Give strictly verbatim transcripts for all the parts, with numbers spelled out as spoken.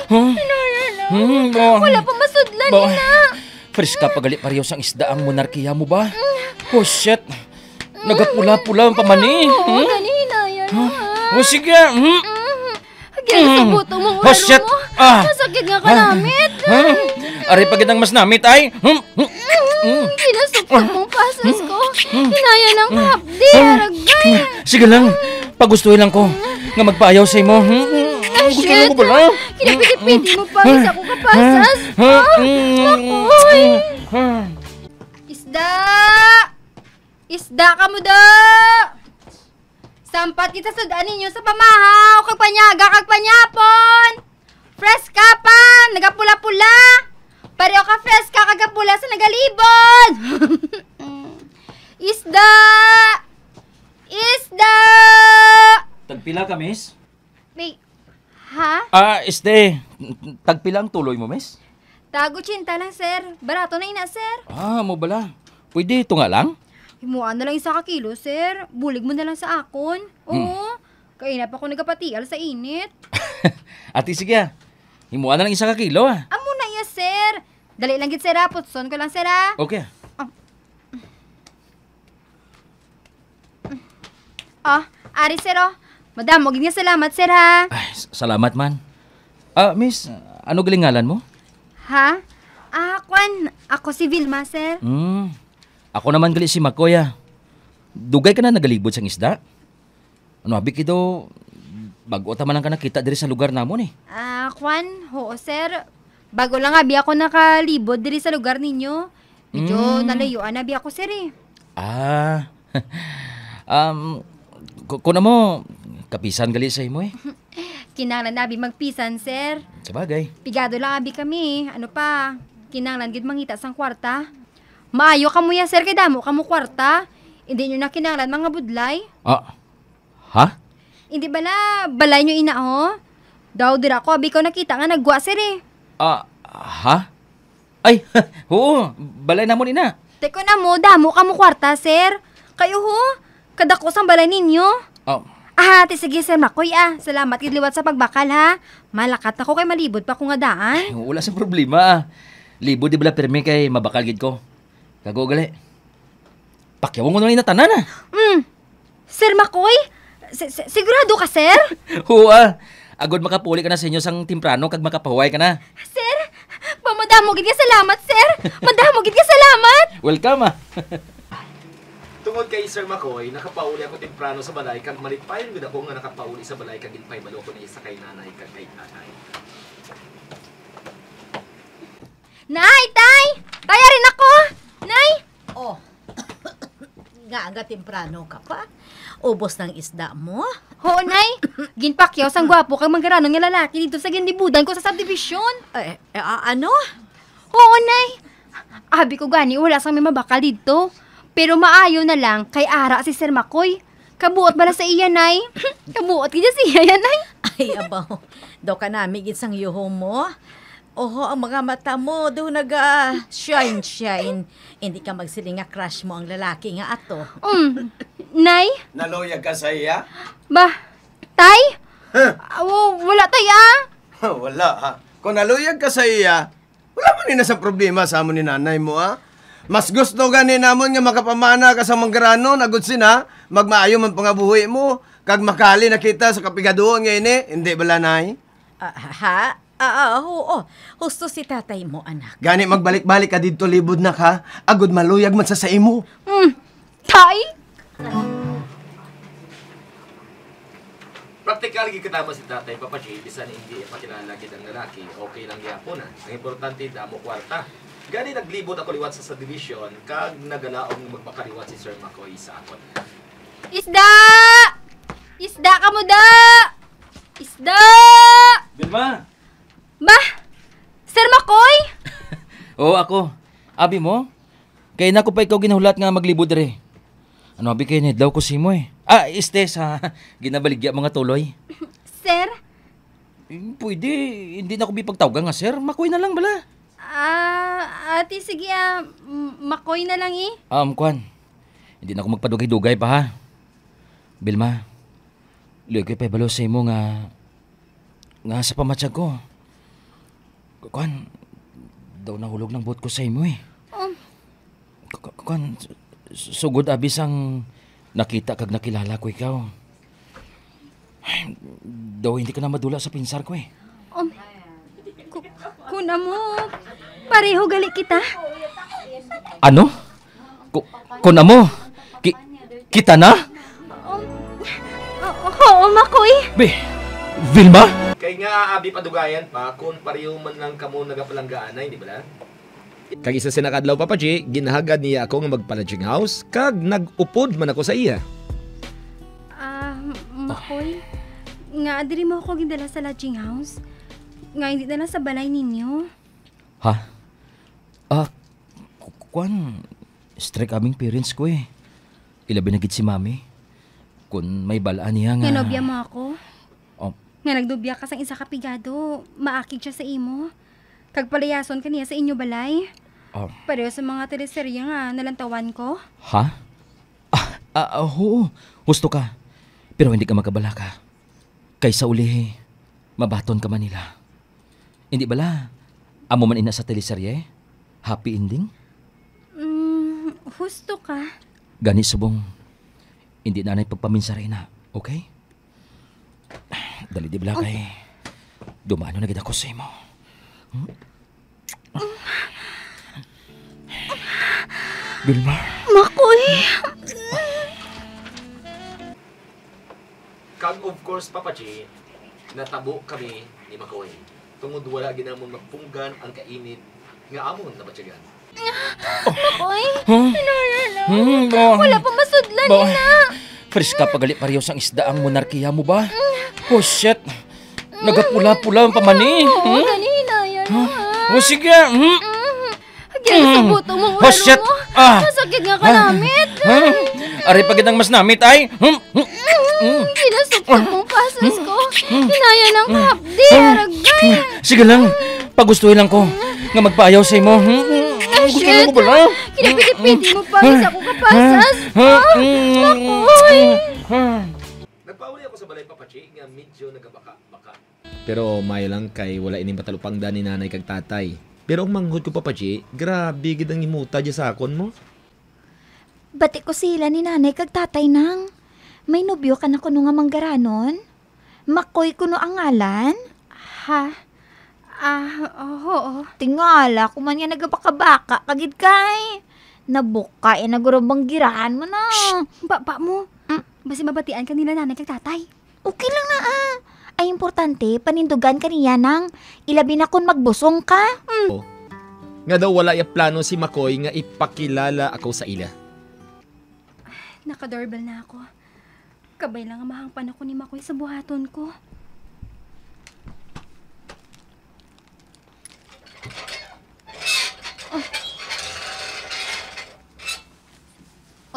Huh? Hinaya lang. Hmm, ba? Wala pa masudlan, Ba? ina. Fresh ka pa gali pareho sang isda ang monarkiya mo ba? Oh, shit. Nagapula-pula ang pamani. Oo, Hmm? gani, hinaya lang, Huh? ha? Oh, sige. Hmm? Mm. Kaya sa buto mo, Oh, shit. mo. Ah. Masakit nga Ah. kanamit. Hmm? Ari pa gid ang mas namit, ay. Hmm? Hmm? Mm, ginasuktok mong pasas ko. Hinaya lang, hapdi, aragay. Sige lang, pagustuhin lang ko nga magpaayaw sa imo. Mm, mm, Ah, gusto shit. mo ba lang? Kinapitipiti mo pa, Ah, sa ko kapasas. ah, Ah, mm, makoy. ah. Isda! Isda ka mo, da! Sampat kita sud-an ninyo sa pamahaw, kag panyaga, kag panyapon. Fresh ka pa, nagapula-pula. Pareho ka fresh ka, kag pula sa nagalibod. Isda! Isda! Tagpila ka, miss? May, ha? Ah, este, tagpila ang tuloy mo, miss? Tag ochenta lang, sir. Barato na ina, sir. Ah, mo bala? Pwede ito nga lang? Himuan na lang isa ka kilo, sir. Bulig mo na lang sa akon. Hmm. Oo. Kaina pa ko nagapatial sa init. Ati, sige, ah. Himuan na lang isa ka kilo, ah. Amo na iya, sir. Dali lang gid, sir, ah. Putson ko lang, sir, ah. Okay. Ah. Oh, ari, sir, oh. Madamo gid nga salamat, sir, ha. Ay, s-, salamat man. Ah, miss, ano galing ngalan mo? Ha? Ah, kwan, ako si Vilma, sir. Hmm. Ako naman gali si Makoy, ah. Dugay ka na nagalibot sang isda? Ano, abi kido, bag-o ta man lang ka nakita diri sa lugar namon, eh. Ah, kwan, oo, sir. Bago lang abi ako nakalibot diri sa lugar ninyo. Medyo Mm. nalayuan abi ako, sir, eh. Ah. Um, ku-, kuna mo, kapisan gali sa imo, eh. Kinahanglan abi magpisan, sir. Sabagay. Pigado lang abi kami. Ano pa, kinahanglan gid mangita sang kwarta. Maayo kamo ya, sir, kay damo kamo kwarta. Hindi nyo na kinahanglan mga budlay. Ah, ha? Hindi bala, balay nyo ina, ho? Daw dira ko abi ko nakita nga naggwa, sir, eh. Ah, ha? Ay, oo, balay namon ina. Teko na mo, damo kamo kwarta, sir. Kayo, ho? Kadako sang balay ninyo. Oh. Ah, ti sige, Sir Makoy, ah. Salamat gid liwat sa pagbakal, ha. Malakat ako kay malibot pa ko nga daan. Ay, wala sa problema, ah. Libot di bala pirmi kay mabakal gid ko. Kago gali. Pakyawon ko na lang na tanan, ah. Mm. Sir Makoy? Si-, si-, sigurado ka, sir? Oo, ah. Agod makapuli ka na sa inyo sang temprano kag makapahuway ka na. Sir, pa-, madamo gid nga salamat, sir. Madamo gid nga salamat. Welcome, ah. Tungod kay Sir Makoy, nakapauli ako temprano sa balay kag malipayon gid ako nga nakapauli sa balay kag ginpahibalo ko ni sa kay nanay kag kay tatay. Nay, tay! Tay, ari na ko! Nay! Oh. Nga aga temprano ka pa? Ubos ng isda mo? Oo, Nay. Ginpakyaw sang gwapo kag manggaranon nga lalaki dito sa ginlibudan ko sa subdivision. Eh, eh, a-, ano? Oo, Nay. Abi ko gani, wala sang may mabakal dito. Pero maayo na lang kay ara si Sir Makoy. Kabuot bala sa iya, Nay? Kabuot gid sa iya, yan, Nay. Ay, abaw. Daw ka nami gid sang yuho mo. Oho, ang mga mata mo, do naga shine, shine. Hindi ka magsiling nga crush mo ang lalaki nga ato. Mm. Nay? Naluyag ka sa iya? Ba, tay? Huh? Ah, wa-, wala, tay, ah. Wala, ha? Kung naluyag ka sa iya, wala man ni na sa problema sa amo ni nanay mo, ah. Mas gusto gani namon nga makapamana ka sa manggaranon, agud sina, magmaayo man pangabuhi mo, kag makali na kita sa kapigaduon nga ini, hindi bala, Nay? Ah, ha? Ah, ah, oo. Husto si tatay mo, anak. Gani magbalik-balik ka didto libod, nak, ha? Agud maluyag man sa sa imo. Hmm. Tay? Praktikal gid katama si tatay, Papa G, bisan hindi pakilala gid ang lalaki, okay lang gyapon, ah. Ang importante, damo kwarta. Gani naglibot ako liwat sa subdivision, kag nagalaom nga magpakaliwat si Sir Makoy sa akon. Isda! Isda ka mo, da! Isda! Vilma! Bah! Sir Makoy? Oo, ako. Abi mo? Kay nako pa ikaw ginahulat nga maglibot diri. Ano, abi kay nidlaw ko simo eh. Ah, este sa ginabaligya mga tuloy. Sir? Eh, pwede, hindi na ko bipagtawga nga sir. Makoy na lang bala. Ah, ati, sige, ah, m-, Makoy na lang eh. Um, kwan. Hindi na ko magpadugay-dugay pa ha. Vilma, luoy ko'y pahibalo sa imo nga, nga sa pamatyag ko, Kwan, daw nahulog ang buot ko sa imo, eh. Um. K-, k-, kwan, s-, s-, sugod abi sang nakita kag nakilala ko ikaw. Ay, daw hindi ka na madula sa pinsar ko, eh. Um, ku-, kun amo, pareho gali kita. Ano? Ku-, kun amo, ki-, kita na? Um, o-, oo, Makoy. Be, Vilma? Kay nga, abi padugayan pa, kung pareho man lang kamo nagapalanggaanay, di ba lang? Kag isa sina ka adlaw, Papa G, ginhagad niya ako nga magpa-lodging house, kag nag-upod man ako sa iya. Ah, Makoy, nga diri mo ako gindala sa lodging house? Nga hindi na lang sa balay ninyo? Ha? Ah, ku-, kuwan, strict aming parents ko, eh. Ilabi na gid si Mami. Kung may bal-an niya nga Nga nobya mo ako? Oh. Nga nagdubya ka sang isa ka pigado, maakig siya sa imo. Kag palayason ka niya sa inyo balay. Oh. Pareho sa mga teleserye nga nalantawan ko. Ha? Ah, ah, ah, oo. Husto ka. Pero hindi ka makabalaka. Kay sa ulihi, mabaton ka man nila. Hindi bala, amo man ina sa teleserye? Happy ending? Mm, husto ka. Gani subong, hindi na anay pagpaminsara ina, okay? Dali di bala kay dumano na gid ako sa imo. Hmm? Vilma. Makoy. Kag of course, Papa G, natabo kami ni Makoy, tungod wala gid namon mapunggan ang kainit nga amon nabatyagan. Makoy, Huh? Hinaya na. Hmm, ba? Wala pa masudlan, Ba? ina. Fresh ka pa gali pareho sang isda ang monarkiya mo ba? Oh, shit. Nagapula-pula ang pamani. Oo, Hmm? Ganina, yan Huh? na. Oh, sige. Hmm? Mm. Ginasabot mo ang Oh, shit. Mo. Ah. Masakit nga Ah. kanamit. Hmm? Ari pa gid ang mas namit, ay. Hmm? Hmm? Hmm? Ginasabot mong pasas ko. Hinaya ng Hmm? hapdi, Hmm? aragay. Sige lang. Pagustuhin lang ko nga magpaayaw sa imo. Hmm? Ah, Gusto shit. lang ko pala. Kinapiti-piti mo pa, Hmm? isa ko kapasas. Hmm? Ah, Hmm? Makoy. Hmm? Nagpauli ako sa balay, Papa G, nga medyo nagabaka-baka. Pero maayo lang kay wala ini matalupangdan ni nanay kag tatay. Pero ang manghod ko, Papa G, grabe gid ang himuta dya sa akon mo. Bati ko sila ni nanay kag tatay, nang. May nobyo ka na kuno nga manggaranon? Makoy kuno ang ngalan? Ha? Ah, oo. Tingala ko man nga nagabaka-baka ka gid kay. Nabuka, eh, nagurabang girahan mo na. Shh! Baba mo. Mm. Basi mabatian ka nila nanay kag tatay. Okay lang na, ah. Ay, importante, panindugan ka niya, nang, ilabi na kung magbusong ka. Mm. Oh. Nga daw wala ya plano si Makoy nga ipakilala ako sa ila. Naka-doorbell na ako. Kabay lang nga mahangpan ako ni Makoy sa buhaton ko. Oh.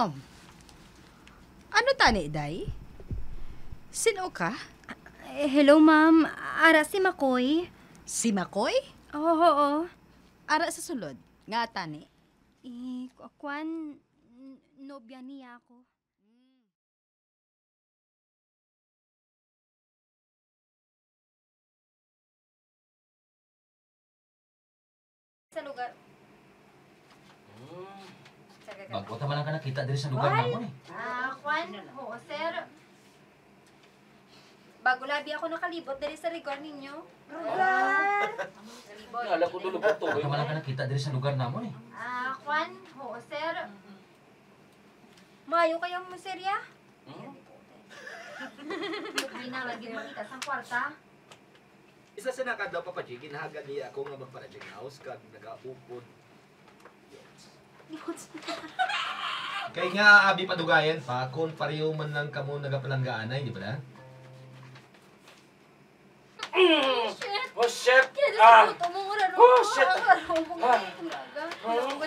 Um. Ano tani, day? Sin-o ka? Eh, hello, ma'am. Ara si Makoy. Si Makoy? Oo, oo. Ara sa sulod. Nga tani? Eh, ku-, kuwan, n-, nobya niya ako. Sa lugar. Hmm. Sa gagawin. Bag-o ta man lang ka nakita diri sa lugar Ay! namon, eh. Ah, kwan? Oo, sir. Bago labi ako nakalibot diri sa lugar ninyo. Lugar? Kalibot. Kala ko doon, lugar to, Bag-o ta man lang ka nakita diri sa lugar namon, eh. Ah, kwan? Oo, sir. Maayo kaya mo, sir, ya? Hmm? Hindi na lagi makita sa kwarta. Isa sa nakadlaw, Papa G, ginhagad niya ako nga magpa-lodging house kag nagaupod. Kay nga, abi padugayan pa, kung pareho man lang kamo nagapalanggaanay, di ba na? Shit. Oh, shit. Kaya Ah. sa puto mo, uraro Oh, ko. shit. Uraro mo, Ah. uraro. Ah. Uraro ko.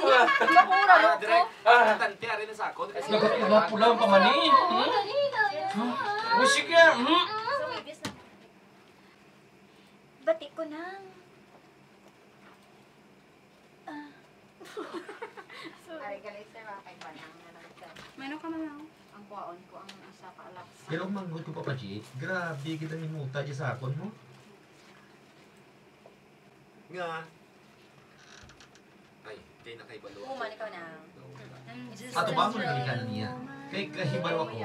Ah. Uraro ko. Ah. Tante, ari na sa ako. Kasi Nagpula-pula ang pamani. Oo, Hmm? kanina, yan. Huh? Oh, sige. Hmm? Bati ko na. Ah. Ari, gali, sir, ah, kay Banang na lang, sir. Mano ka, Manang? Ang kuwaon ko ang isa ka alak sa Pero ang manghod ko, Papa G, grabe gid ang himuta dyan sa akon mo. Nga, ay, kay nakahibalo ako. Human, ikaw na. No, wala. Mm, just Ato ba mo as na ginikanan niya? Kay kahibalo ako.